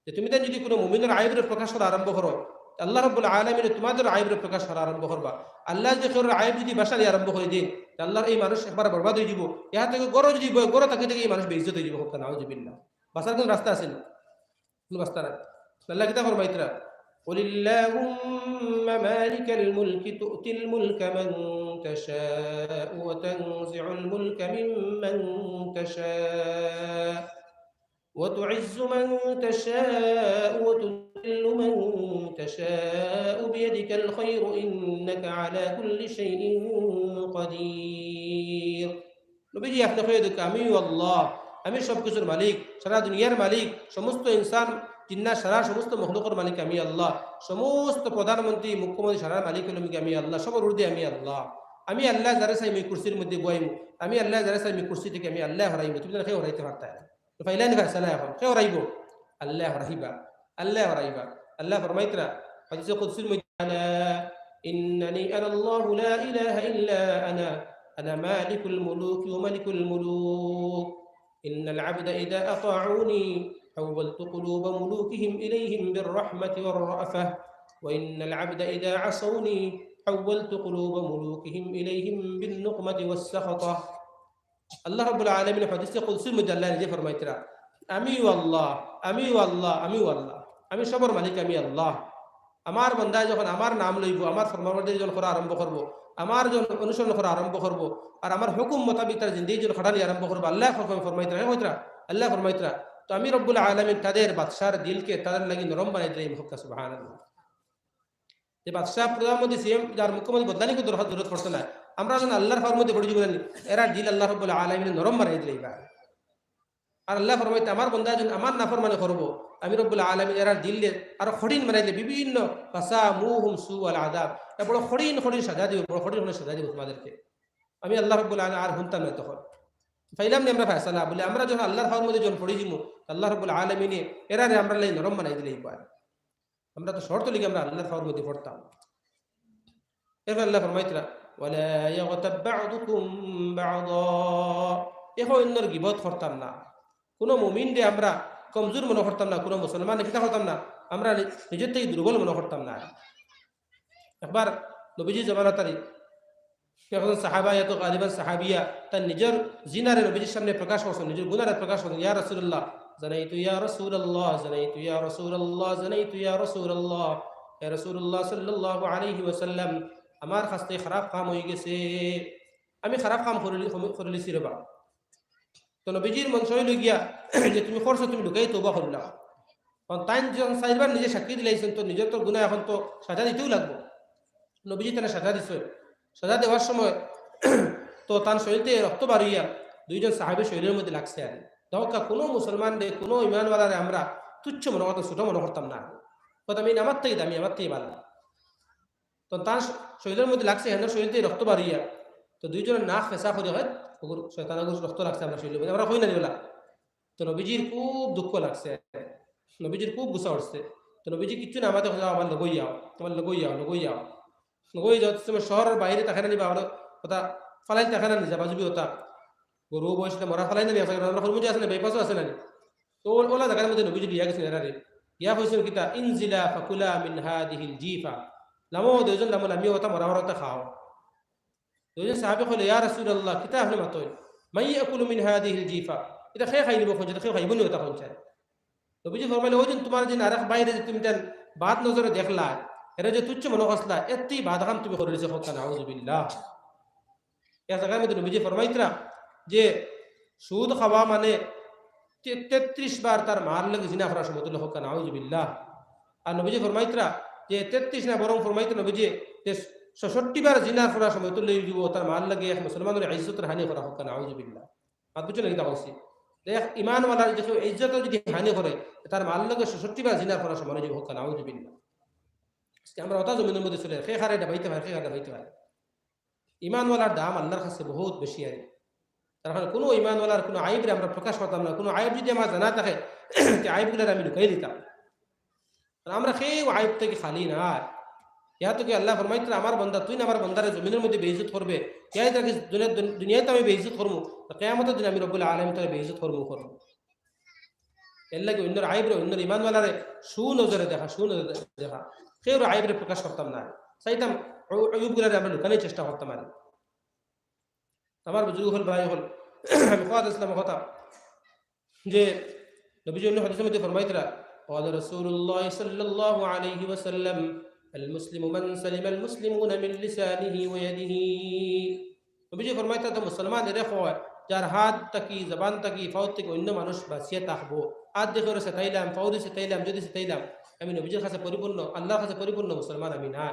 যে তুমি তাইন যদি কুনু মুমিনর আইবরে প্রকাশ করা আরম্ভ করো, আল্লাহ রাব্বুল আলামিন তোমাদের আইবরে প্রকাশ করা আরম্ভ করবা। আল্লায় যদি কেউর আইব যদি বাসানি আরম্ভ করি দেইন, তে আল্লাহর এই মানুষ একবার বরবাদ অই যিবো। ইয়া থাকি ঘরো যদি বয়, ঘরো থাকি থাকি এই মানুষ বেইজ্জত অই যিবো। নাউজুবিল্লাহ। বাসার কুনু রাস্তা আছে নি? কুনু রাস্তা নাই। আল্লায় কিতা ফরমাইতরা? قل اللهم مالك الملك تؤتي الملك من تشاء وتنزع الملك ممن تشاء وتعز من تشاء وتذل من تشاء بيدك الخير إنك على كل شيء قدير। নবীজি, আপনে কইয়া দেউক্কা, আমিউ আল্লাহ, আমি সব কিছুর মালিক, সারা দুনিয়ার মালিক, সমস্ত ইনসান, জিন্নাত, সারা সমস্ত মখলুকর মালিক আমি আল্লাহ, সমস্ত প্রধানমন্ত্রী, মুখ্যমন্ত্রী, সারার মালিক অইলাম গি আমি আল্লাহ, সবর উর্ধে আমি আল্লাহ। আমি আল্লায় যারে চাইমু কুরসির মধ্যে বওয়াইমু, আমি আল্লায় যারে চাইমু কুরসি থাকি আমি আল্লায় হরাইমু, তুমি তাইন কেউ হরাইতে পারতায় না। তো পাইলায়নি ফয়সালা অখন, কেউ হরাইবো? আল্লায় হরাইবা, আল্লায় হরাইবা। আল্লায় ফরমাইতরা হাদিসে কুদসির মধ্যে, ألا إنني أنا الله لا إله إلا أنا، أنا مالك الملوك وملك الملوك، إن العبد إذا أطاعوني حولت قلوب ملوكهم إليهم بالرحمة والرأفة، وإن العبد إذا عصوني حولت قلوب ملوكهم إليهم بالنقمة والسخطة। আল্লাহ রাব্বুল আলামিন হাদিসে কুদসির মধ্যে আল্লায় নিজে ফরমাইতরা, "আমিউ আল্লাহ, আমিউ আল্লাহ, আমিউ আল্লাহ, আমি সবর মালিক, আমি আল্লাহ।" আমার বান্দায় যখন আমার নাম লইবো, আমার ফরমাবরদারি যখন করা আরম্ভ করবো, আমার যখন অনুসরণ করা আরম্ভ করবো, আর আমার হুকুম মোতাবিক তার জিন্দেগি যখন খাটানি আরম্ভ করবো, আল্লায় ফরমাইতরা, হে কইতরা, আল্লায় ফরমাইতরা, তো আমি রব্বুল আলামিন তাদের বাদশার দিলকে তাদের লাগি নরম বানাই দিলাইমু। সুবহানাল্লাহ। যে বাদশা, প্রধানমন্ত্রী, সিএম, যার মুখ্যমন্ত্রী বদলানি কুনু দরকার, জরুরত পড়তো নায়। আমরা যখন আল্লাহর খাওয়ার মধ্যে পড়ি যাইমু, এরার দিল আল্লাহ রাব্বুল আলামিনে নরম বানাই দিলাইবা। আর আল্লায় ফরমাইতরা, আমার বন্দা যখন আমার নাফরমানি করবো, আমি রব্বুল আলামিন এরার দিল আরো কঠিন বানাই দিলে বিভিন্ন فساموهم سوء العذاب, এরা বড় কঠিন কঠিন সাজা দিবো, বড় কঠিন কঠিন সাজা দিবো তোমাদেরকে। আমি আল্লাহ রাব্বুল আলামিন আর হুনতাম না তখন। পাইলাম নি আমরা ফয়সালা, বলে আমরা যখন আল্লাহর খাওয়ার মধ্যে যখন পড়ি যাইমু, আল্লাহ রাব্বুল আলামিনে এরারে আমরার লাগি নরম বানাই দিলাইবা। আমরা তো শর্ত লিগে আমরা আল্লাহর খাওয়ার মধ্যে পড়তাম। এরপর আল্লায় ফরমাইতরা, "ولا يغتب بعضكم بعضا।" একে অইন্যর গীবত করতাম না। কুনু মুমিনরে আমরা কমজুর মনো করতাম না, কুনু মুসলমানরে কিতা করতাম না, আমরা নি-, নিজর থাকি দুর্বল মনো করতাম না। একবার নবীজির জমানাত তারি একজন সাহাবা, ইয়া তো গালিবান সাহাবিয়া, তার নিজর জিনারে নবীজির সামনে প্রকাশ করছইন, নিজর গুনারে প্রকাশ করছইন, "ইয়া রাসূলুল্লাহ, জানাইতু ইয়া রাসূলুল্লাহ, জানাইতু ইয়া রাসূলুল্লাহ, জানাইতু ইয়া রাসূলুল্লাহ, ইয়া রাসূলুল্লাহ সাল্লাল্লাহু আলাইহি ওয়াসাল্লাম, আমার কাছ থাকি খারাপ কাম অই গেছে, আমি খারাপ কাম করিলি-, করিলিছি রে বা।" তো নবীজির মন চাইল গিয়া যে তুমি করছো, তুমি লুকাই তওবা করিলাও। কারণ তাইন যখন চাইরবার নিজে সাক্ষী দিলাইছইন, তো নিজর তো গুনা এখন তো সাজা দিতেউ লাগবো। নবীজি তানে সাজা দিছইন। সাজা দেওয়ার সময় তো তান শরীর থাকি রক্ত বারইয়া দুইজন সাহাবীর শরীরর মধ্যে লাগছে। আর দেখউক্কা, কুনু মুসলমানরে, কুনু ইমানওয়ালারে আমরা তুচ্ছ মনো করতাম, ছোট মনো করতাম না। কইতাম, "ইন আমার থাকি দামি, আমার থাকি ভালা।" তো তান শ-, শরীরর মধ্যে লাগছে, হেনর শরীর থাকি রক্ত বারইয়া। তো দুইজনর নাক ফেছা করি কয়, "ওগুর শয়তান, ওগুর রক্ত লাগছে আমরার শরীরর মধ্যে, আমরা কই না নি ওলা।" তো নবীজির খুব দুঃখ লাগছে, নবীজির খুব গুসা উঠছে। তো নবীজি কিচ্ছু না মাতে কইলা, "আমার লগই আও, আমার লগই আও, লগই আও।" লগই যাওয়ার সময় শহরর বাইরে থাকে না নি বা, আমরা কথা ফালাই থাকে না নি, যাবা যাবি ওটা। গরু, মহিষ, মরা ফালাই না নি, আছে না, আমরা কর্মজি আছে না, বাইপাসও আছে না নি। তো ও-, ওলা জাগার মধ্যে নবীজি লইয়া গেছইন এরারে। ইয়া কইছইন কিতা, "ইনজিলা ফাকুলা মিন হাদিহিল জিফা।" লামো, দুইজন লামো, লামিয়া ওটা মরা মরা ওটা খাও। দুইজন সাহাবী কইলে, "ইয়া রাসূলুল্লাহ, কিতা আপনে মাতইন? মান ইয়াকুলু মিন হাদিহিল জিফা?" ইটা কে খাইলিবো কইন চাইন, কে খাইবো নি ওটা কইন চাইন। নবীজি ফরমাইলে, "ওই দিন তুমার যে আরেক ভাইরে যে তুমি তান বাদ নজরে দেখলা, এরে যে তুচ্ছ মনো করছলা, এত্তি বাদ কাম তুমি করিলিছো, কউক্কা নাউজুবিল্লাহ।" এক জাগার মধ্যে নবীজি ফরমাইতরা যে সুদ খাওয়া মানে তে-, তেত্রিশ বার তার মার লগে জিনা করার সমতুল্য, কউক্কা নাউজুবিল্লাহ। আর নবীজি ফরমাইতরা যে তেত্রিশ না, বরং ফরমাইতরা নবীজি যে ছেষট্টি বার জিনা করার সমতুল্য অইযিবো তার মার লগে এক মুসলমানর ইজ্জতর হানি করা, কউক্কা নাউজুবিল্লাহ। মাত বুঝছো নি কিতা কইছি? যে এক ইমানওয়ালার যদি কেউ ইজ্জতর যদি হানি করে, তার মার লগে ছেষট্টি বার জিনা করার সমান অইযিবো, কউক্কা নাউজুবিল্লাহ। আজকে আমরা ওটা জমিনর মধ্যে চলে, কে কারে ডাবাইতে পারে, কে কারে ডাবাইতে পারে। ইমানওয়ালার দাম আল্লাহর কাছে বহুত বেশি আর কি। তার কারণে কুনু ইমানওয়ালার কুনু আইবরে আমরা প্রকাশ করতাম না, কুনু আইব যদি আমার জানা থাকে, তে আইবগুলারে আমি লুকাই দিতাম। আর আমরা কেউ আইব থাকি খালি না। ইয়া তো কি আল্লাহ ফরমাইতরা, "আমার বান্দা, তুই না আমার বান্দারে জমিনর মধ্যে বেইজ্জত করবে, ইয়া ইতারে দুনিয়া, দুনিয়াত আমি বেইজ্জত করমু, তো কিয়ামতর দিন আমি রব্বুল আলামিন তারে বেইজ্জত করমু, করমু।" এর লাগি অইন্যর আইবরে, অইন্যর ইমানওয়ালারে সুনজরে দেখা, সুনজরে দেখা। কেউর আইবরে প্রকাশ করতাম না। চাইতাম অ-, আইবগুলারে আমরা লুকানির চেষ্টা করতাম আর। আমার বুজুর্গ অকল, ভাই অকল, আমি কওয়াত আছলাম কথা যে নবীজি অন্য হাদিসর মধ্যে ফরমাইতরা, قال رسول الله صلى الله عليه وسلم: المسلم من سلم المسلمون من لسانه ويده। নবীজি ফরমাইতরা, তো মুসলমান এরে কয়, যার হাত থাকি, জবান থাকি, পাও থাকি অইন্য মানুষ বাচিয়া থাকবো। হাত দি কেউরে ছেতাইলাম, পাও দি ছেতাইলাম, যদি ছেতাইলাম, আমি নবীজির কাছে পরিপূর্ণ, আল্লাহর কাছে পরিপূর্ণ মুসলমান আমি না।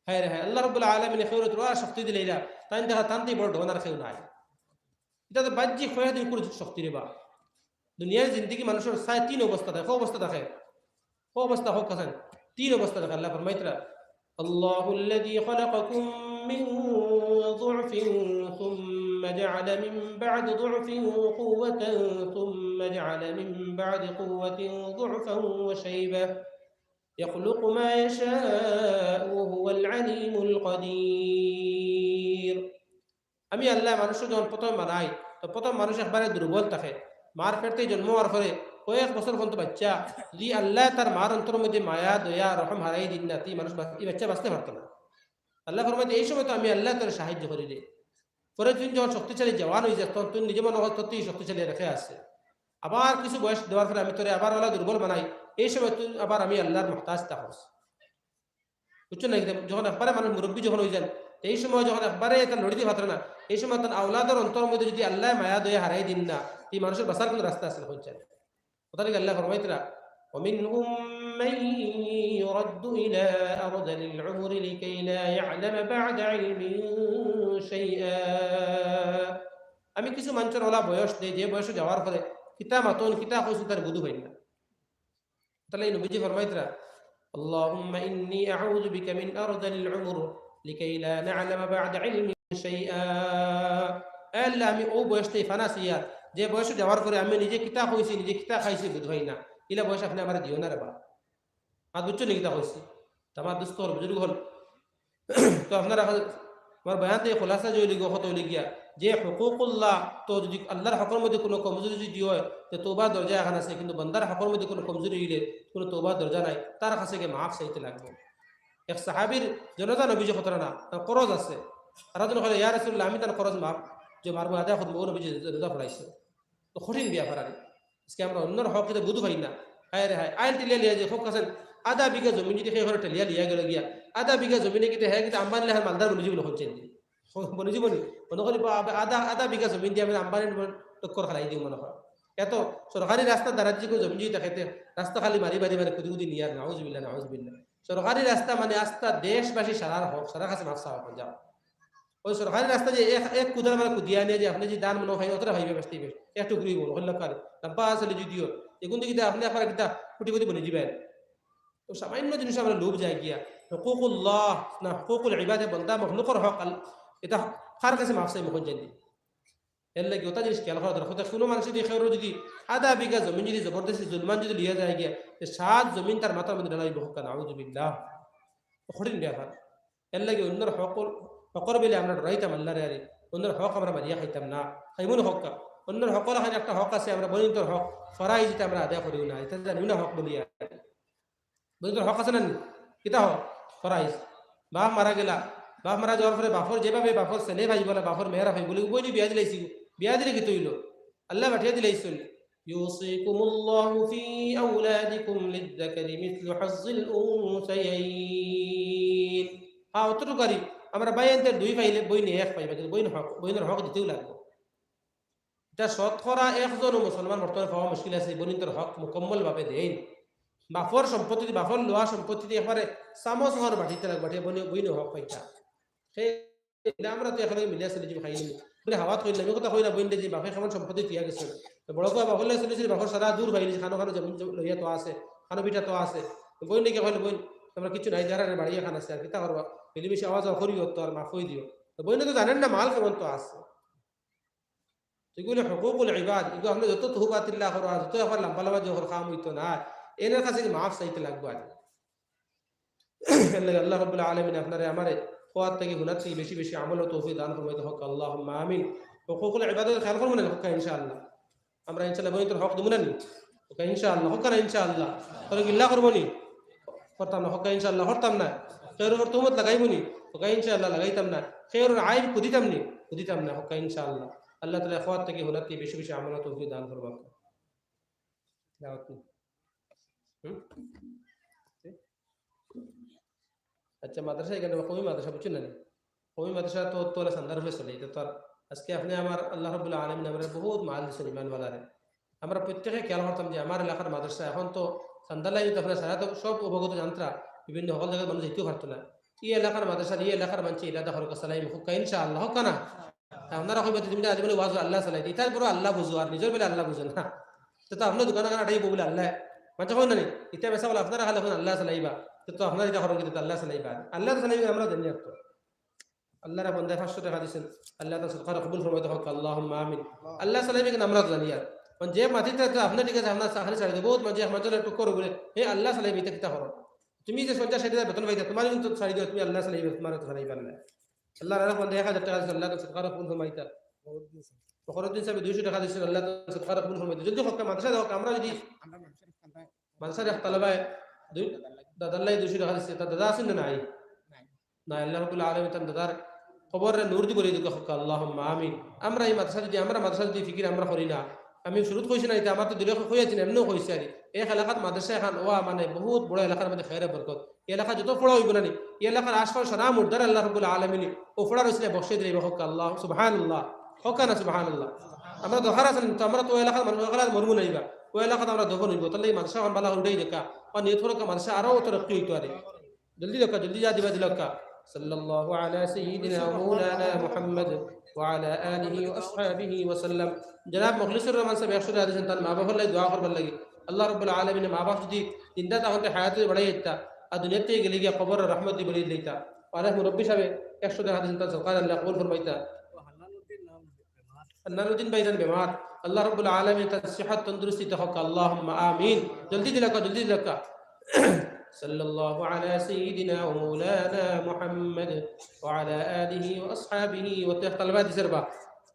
হায় রে হায়, আল্লাহ রাব্বুল আলামিনে কেউরে থুড়া শক্তি দিলাইলা, তাইন দেখা তান থাকি বড় ডন আর কেউ নাই। ইটা তো বাহ্যিক কয়দিন কুনু শক্তি রে বা। দুনিয়ার জিন্দেগি মানুষর চাইর তিন অবস্থা থাকে, কয় অবস্থা থাকে? কয় অবস্থা কউক্কা চাইন? তিন অবস্থা থাকে। আল্লাহ ফরমাইতরা, الله الذي خلقكم من ضعف ثم جعل من بعد ضعف قوة ثم جعل من بعد قوة ضعفا وشيبة يخلق ما يشاء وهو العليم القدير। আমি আল্লায় মানুষরে যখন প্রথম বানাই, তো প্রথম মানুষ একবারে দুর্বল থাকে। মার পেট থাকি জন্ম অওয়ার পরে কয়েক বছর পর্যন্ত বাইচ্চা, যদি আল্লায় তার মার অন্তরর মধ্যে মায়া, দয়া, রহম হারাই দিন না, তে ই মানুষ বাচ-, ই বাইচ্চা বাচতে পারতো না। আল্লায় ফরমাইতরা, এই সময় তো আমি আল্লায় তারে সাহায্য করি রে। পরে তুই যখন শক্তিশালী জওয়ান অইযাস, তখন তুই নিজে মনো করস তোর থাকি শক্তিশালী আর কে আছে। আবার কিছু বয়স দেওয়ার পরে আমি তোরে আবার ওলা দুর্বল বানাই, এই সময় তুই আবার আমি আল্লাহর মুহতাজ থাকস। বুঝছো না? যখন একবারে মানুষ মুরব্বি যখন অইযান, এই সময় যখন একবারে ইতা লড়িতে পারতো না, এই সময় তার আওলাদর অন্তরর মধ্যে যদি আল্লায় মায়া দয়া হারাই দিন না, ই মানুষর বাচার কুনু রাস্তা আছে না, কইন চাইন? কথা লাগি আল্লায় ফরমাইতরা, ومنهم من يرد إلى أرذل العمر لكي لا يعلم بعد علم شيئا। আমি কিছু মানষর ওলা বয়স দেই, যে বয়সো যাওয়ার পরে কিতা মাতইন, কিতা কইছইন, তার বুধ অয় না। তাইলে ই নবীজি ফরমাইতরা, اللهم إني أعوذ بك من أرذل العمر لكي لا نعلم بعد علم شيئا। এ আল্লাহ, আমি অউ বয়স থাকি ফানা চাইয়ার, যে বয়সো যাওয়ার পরে আমি নিজে কিতা কইছি, নিজে কিতা খাইছি, বুধ অয় না। ইলা বয়স আপনে আমারে দিও না রে বা। মাত বুঝছো নি কিতা কইছি? তো আমার দোস্ত অকল, বুজুর্গ অকল, তো আপনারা, আমার বয়ান থাকি খুলাসা যে অইলো গিয়া, কথা অইলো গিয়া, যে হুকুকুল্লাহ, তো যদি আল্লাহর হকর মধ্যে কুনু কমজুরি যদি অয়, তে তওবার দরজা একখান আছে, কিন্তু বান্দার হকর মধ্যে কুনু কমজুরি অইলে কুনু তওবার দরজা নাই, তার কাছে গিয়া মাফ চাইতে লাগবো। এক সাহাবীর জানাজা নবীজি কররা না, তান করজ আছে। তারা যেন কইলা, "ইয়া রাসূলুল্লাহ, আমি তান করজ মাফ, যে মারবো আদায় করমু, অউ নবীজি জানাজা পড়াইছে।" তো কঠিন ব্যাপার আর। আজকে আমরা অন্যর হক ইতা বুঝ পাই না। হায় রে হায়, আইন ঠেলিয়া লইয়া যে, খুব কাছে আধা বিঘা জমিন যদি কেউ করে ঠেলিয়া লইয়া গেল গিয়া, আধা বিঘা জমিনে কিন্তু হে কিন্তু আম্বানি লেখার মালদার বনি যাইবো না, কইন চাইন। বনি যাইবো নি? মনো করি বা-, আধা, আধা বিঘা জমিন দিয়া আমি আম্বানি টক্কর খেলাই দিও মনে হয়। এত সরকারি রাস্তা দ্বারা যে কোনো জমি যদি থাকে, তে রাস্তা খালি মারি মারি মারি কুদি কুদি নিয়ার, নাউজুবিল্লাহ, নাউজুবিল্লাহ। সরকারি রাস্তা মানে আস্তা দেশবাসী সারার হক, সারার কাছে মাফ চাওয়া এখন যাও। ওই সরকারি রাস্তা যে এক, এক কুদাল মানে কুদিয়া নিয়ে যে আপনি যে ধান মনে হয় অতটা হইবে বেচতে হইবে, এক টুকরি হইব, হইল কার, লম্বা আছে যদিও, এখন দেখি আপনি আপনার কিতা কুটি কুটি বনে যাবেন। তো সামান্য জিনিস আমরা লোভ যায় গিয়া, হুকুকুল্লাহ না, হুকুকুল ইবাদে বন্দা মখলুকর হক আল-, এটা কার কাছে মাফ চাই মুখ জানি। এর লাগি ওটা জিনিস খেয়াল করা দরকার। কথা কোনো মানুষ যদি কেউ যদি আধা বিঘা জমি যদি জবরদস্তি জুলমান যদি লিয়া যায় গিয়া, যে সাত জমিন তার মাথার মধ্যে ঢালাই বহকা, নাউজুবিল্লাহ। কঠিন ব্যাপার। এর লাগি অন্যর হক, হকর বেলে আমরা ডরাইতাম আল্লাহরে আরে, অন্যর হক আমরা মারিয়া খাইতাম না। খাইমুন হক কা। অন্যর হকর এখানে একটা হক আছে, আমরা বলি তোর হক, ফরাইজ এটা আমরা আদায় করিও না, এটা জানিও না হক বলিয়া। বলি তোর হক আছে না নি? কিতা হক? ফরাইজ। বাপ মারা গেলা, বাপ মারা যাওয়ার পরে বাপর যেভাবে বাপর ছেলে ভাই বলে, বাপর মেয়েরা ভাই বলে, উভয় বিয়া দিলাইছি, বিয়া দিলে কিতা হইল? আল্লাহ পাঠিয়ে দিলাইছুন। يوصيكم الله في أولادكم للذكر مثل حظ الأنثيين। হ্যাঁ, অতটুকু আর আমরা ভাই আনতে দুই পাইলে বইনে এক পাইবা, কিন্তু বইন হক, বইনের হক দিতেও লাগবো। এটা শতকরা একজনও মুসলমান বর্তমানে পাওয়া মুশকিল আছে, বইনতর হক মুকম্মল ভাবে দেইন। বাপর সম্পত্তি, বাপর লওয়া সম্পত্তি একবারে চামচ হওয়ার বাটিতে লাগবে, বাটিয়ে বইনে, বইনে হক পাইতা। সেই না, আমরা তো এখানে মিলিয়া চলি যাবো, খাই নিবো। বলে, হাওয়াত কইলে আমি কথা কই না, বইন যে বাপে কেমন সম্পত্তি দিয়া গেছে। তো বড় তো বাপর লগে চলেছিল, বাপর সারা দূর হইলি, খানো খানো জমিন জমি লইয়া তো আছে, খানো বিটা তো আছে। তো বইন নাকি কইলে, বইন, আমরা কিছু নাই, যারা বাড়ি এখান আছে, আর কিতা করবা? মিলিমিশি আওয়াজ করিও তো, আর মাফ হই দিও। তো বইনে তো জানেন না মাল কেমন তো আছে। তো এগুলো হুকুকুল ইবাদ, এগুলো আপনি যত তহবাতিল্লাহ করো, আর যত একবার লম্বা লম্বা জোহর কাম হইতো না, এনার কাছে কি মাফ চাইতে লাগবো আর। এর লাগি আল্লাহ রাব্বুল আলামিন আপনারে আমারে খোয়ার থেকে হুনার থেকে বেশি বেশি আমল ও তৌফিক দান করবে, তো হক আল্লাহুম্মা আমিন। হুকুকুল ইবাদত খেয়াল করবো না হক ইনশাআল্লাহ। আমরা ইনশাআল্লাহ বইনতর হক দিমু না নি? হক ইনশাআল্লাহ, হক না ইনশাআল্লাহ। তোর গিল্লা করবো নি? করতাম না, হক ইনশাআল্লাহ, করতাম না। কেউর উপর তুহমত লাগাইবো নি? হক ইনশাআল্লাহ, লাগাইতাম না। কেউর আইব কুদিতাম নি? কুদিতাম না, হক ইনশাআল্লাহ। আল্লাহ তাআলা খোয়ার থেকে হুনার থেকে বেশি বেশি আমল ও তৌফিক দান করবো। দাওয়াত নি। হুম? আচ্ছা, মাদ্রাসা এখানে কওমি মাদ্রাসা বুঝছেন না নি? কওমি মাদ্রাসা তো, তো চান্দার উপরে চলে, এটা তো আর আজকে আপনি আমার আল্লাহ রাব্বুল আলামিন আমরা বহুত মাল দিচ্ছেন ইমানওয়ালারে। আমরা প্রত্যেকে খেয়াল করতাম যে আমার এলাকার মাদ্রাসা এখন তো চান্দার লাইনে তো আপনার সারা তো সব অবগত জানতরা, বিভিন্ন হকল জায়গার মানুষ যেতেও পারতো না। এই এলাকার মাদ্রাসা, এই এলাকার মানুষ ইরাদা করুক, সালাই মুখুক্কা ইনশাআল্লাহ, হক না? তা আপনারা কইবা, "তুমি আজ বলে ওয়াজ আল্লাহ চালাই দিই, তার পরে আল্লাহ বুঝো, আর নিজের বেলা আল্লাহ বুঝো না।" তো, তো আপনার দোকান আখান আটাই বলে আল্লাহ, মানছে কই না নি? ইটা বেসা বলে আপনারা খালি এখন আল্লাহ চালাইবা, তো, তো আপনারা ইটা করেন কিন্তু আল্লাহ চালাইবা, আল্লাহ তো চালাইবা, আমরা জানি আর তো। আল্লাহর বন্দায় পাঁচশো টাকা দিছেন, আল্লাহ তার সদকা কবুল ফরমাইতে হক, আল্লাহুম্মা আমিন। আল্লাহ চালাইবে কিন্তু আমরা তো জানি আর। কারণ যে মাটিতে তো আপনার ঠিক আছে, আপনার চাকরি ছাড়ি দেবো, বহুত মাঝে আমার জন্য একটু করো বলে, "হে আল্লাহ চালাইবে, এটা কিতা করো? তুমি যে পঞ্চাশ ষাট হাজার বেতন পাইতা, তোমার কিন্তু ছাড়ি দেবে, তুমি আল্লাহ চালাইবে, তোমার তো চালাইবে আল্লাহ।" আল্লাহর আরো বন্দা এক হাজার টাকা দিছে, আল্লাহ তাআলা সদকা কবুল ফরমাইতা। ফখরুদ্দিন সাহেব দুইশো টাকা দিছেন, আল্লাহ তাআলা সদকা কবুল ফরমাইতা। জলদি হক, মাদ্রাসা হক, আমরা যদি মাদ্রাসার এক তালাবায় দুই, দাদার লাগি দুইশো টাকা দিছে, তার দাদা আছেন না নাই? নাই। না, আল্লাহ রাব্বুল আলামিন তার দাদার কবরে নূর দি ভরি দিক হক, আল্লাহুম্মা আমিন। আমরা এই মাদ্রাসা যদি, আমরা মাদ্রাসা যদি ফিকির আমরা করি না, আমি শুরুত কইছি না, এটা আমার তো দিলে কই আছি না, এমনিও কইছি আর। এক এলাকাত মাদ্রাসা এখন ওয়া মানে বহুত বড় এলাকার মধ্যে খায়রে বরকত। এই এলাকা যত পড়া হইব না নি, এই এলাকার আশপাশ সারা মুর্দার আল্লাহ রাব্বুল আলামিন ও পড়ার উসিলে বখশে দিলে হক আল্লাহ, সুবহানাল্লাহ। হক না সুবহানাল্লাহ। আমরা দরকার আছে না, তো আমরা তো ওই এলাকার মানুষ, ওই এলাকার মরমু নাইবা, ওই এলাকাত আমরা দফন হইব, তাহলে এই মাদ্রাসা এখন বালা উঠাই দেখা, আর নিয়ত করে মাদ্রাসা আরো তরক্কি হইতো আরে। জলদি দেখা, জলদি যা দিবা দিলকা। সাল্লাল্লাহু আলা সাইয়্যিদিনা ওয়া মাওলানা মুহাম্মদ ওয়া আলা আলিহি ওয়া আসহাবিহি ওয়া সাল্লাম। জনাব মুখলিসুর রহমান সাহেব একশো টাকা দিয়েছেন, তার মা বাবার লাগি দোয়া করবার লাগি। আল্লাহ রাব্বুল আলামিন মা বাপ যদি জিন্দা তখন তো হায়াতে বাড়াই দিতা, আর দুনিয়া থেকে গেলে গিয়া কবর রহমত দিয়ে বাড়িয়ে দিতা। আর এক মুরব্বী সাহেব একশো টাকা দিয়েছেন, তার সদকা আল্লাহ কবুল ফরমাইতা। হান্নানুদ্দিন ভাইজান বেমার, আল্লাহ রাব্বুল আলামিন তার সিহাত তন্দুরুস্তি দেখ হক, আল্লাহুম্মা আমিন। জলদি দিলকা, জলদি দিলকা। সাল্লাল্লাহু আলা সাইয়্যিদিনা ওয়া মাওলানা মুহাম্মদ ওয়া আলা আলিহি ওয়া আসহাবিহি ওয়া তাআলা। তালবা দিছে রে বা,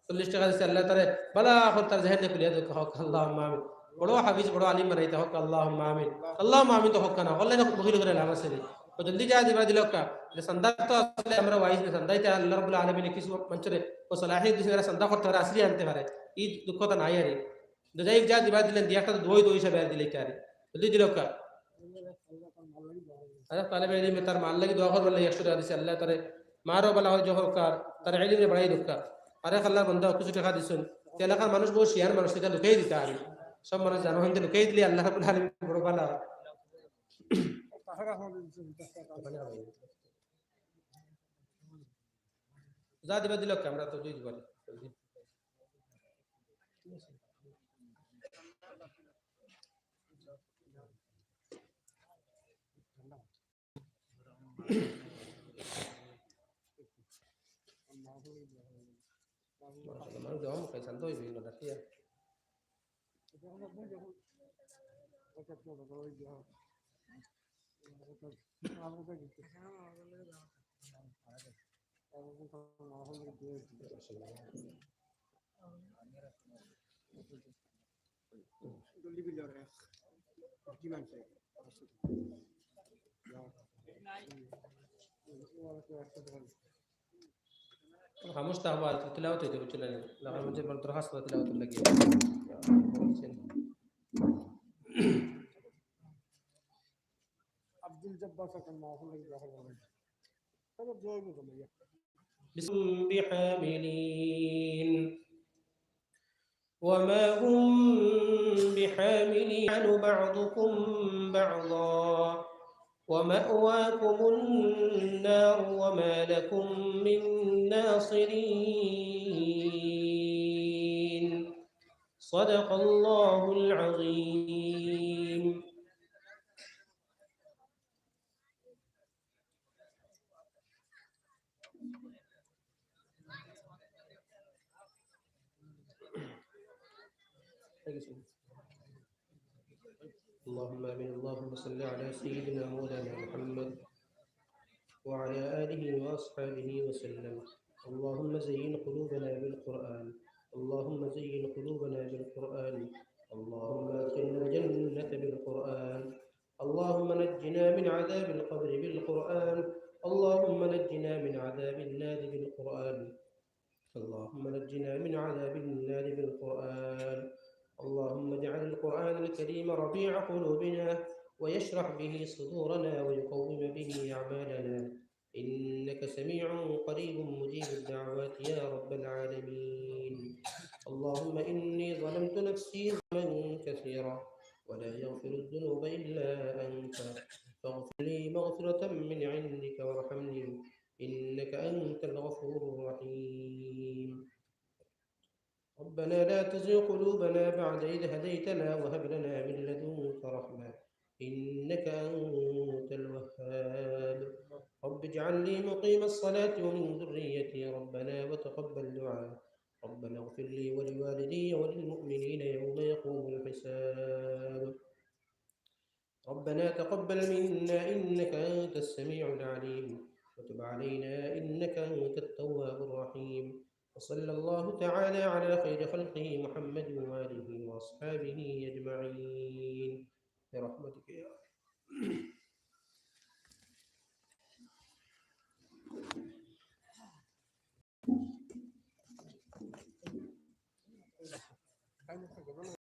চল্লিশ টাকা দিছে, আল্লাহ তারে বালা কর, তার জেহেন খুলিয়া দেখ হক, আল্লাহুম্মা আমিন। বড় হাফিজ, বড় আলিম বানাইতা হক, আল্লাহুম্মা আমিন। আল্লাহুম্মা আমিন তো হক না, অনলাইনে বকিল করে লাভ আছে নি? তো জলদি যা দিবা দিলকা। যে চান্দা তো আসলে আমরা ওয়াইজ না, চান্দা ইতা আল্লাহ রাব্বুল আলামিন কিছু মানুষরে ও সালাহিয়ত দিছে, এরা চান্দা করতে পারে, আসলে আনতে পারে, এই দুঃখটা নাই আরে। তো যাই হোক, যা দিবা দিলেন, দিয়া একটা তো দোয়াই দোয়াই হিসাবে আর দিলে ইতা আরে। জলদি দিলকা। আরে তালেবে ইলমে তার মার লাগি দোয়া করবার লাগি একশো টাকা দিছে, আল্লাহ তারে মারও বালা হয় জহর কার, তার ইলমে বাড়াই দক্কা। আরে আল্লাহর বন্দা কিছু টাকা দিছেন, এলাকার মানুষ বউত শিয়ান মানুষ, ইটা লুকাই দিতা পারি। সব মানুষ জানো, কিন্তু লুকাই দিলে আল্লাহ রাব্বুল আলামিন বড় ভালা। যা দিবা দিলাউক্কা, আমরা তো দুই দিবার। মানুষ দেওয়া মুখে শান্ত হইবে, ইনো ডাকিয়া। খামোশ থাকবা, তিলাওয়াত হইতে, বুঝছো না নি? লাখান মধ্যে বড় দরখাস্ত তিলাওয়াত লাগি। আব্দুল জব্বার স্যার মাহফিল লাগি দোয়া করবেন। তাহলে দোয়া করবেন, ইয়া। بحاملين وما هم بحاملين بعضكم بعضا ومأواكم النار وما لكم من ناصرين. صدق الله العظيم. اللهم آمين. اللهم صل على سيدنا مولانا محمد وعلى آله وأصحابه وسلم. اللهم زين قلوبنا بالقرآن. اللهم زين قلوبنا بالقرآن. اللهم أدخلنا الجنة بالقرآن. اللهم نجنا من عذاب القبر بالقرآن. اللهم نجنا من عذاب النار بالقرآن. اللهم نجنا من عذاب النار بالقرآن. اللهم اجعل القرآن الكريم ربيع قلوبنا ويشرح به صدورنا ويقوم به أعمالنا. إنك سميع قريب مجيب الدعوات يا رب العالمين. اللهم إني ظلمت نفسي ظلما كثيرا ولا يغفر الذنوب إلا أنت فاغفر لي مغفرة من عندك وارحمني إنك أنت الغفور الرحيم. ربنا لا تزغ قلوبنا بعد إذ هديتنا وهب لنا من لدنك رحمة إنك أنت الوهاب. رب اجعلني مقيم الصلاة ومن ذريتي ربنا وتقبل دعاء. ربنا اغفر لي ولوالدي وللمؤمنين يوم يقوم الحساب. ربنا تقبل منا إنك أنت السميع العليم وتب علينا إنك أنت التواب الرحيم. وصلى الله تعالى على خير خلقه محمد وآله وأصحابه أجمعين برحمتك يا أرحم.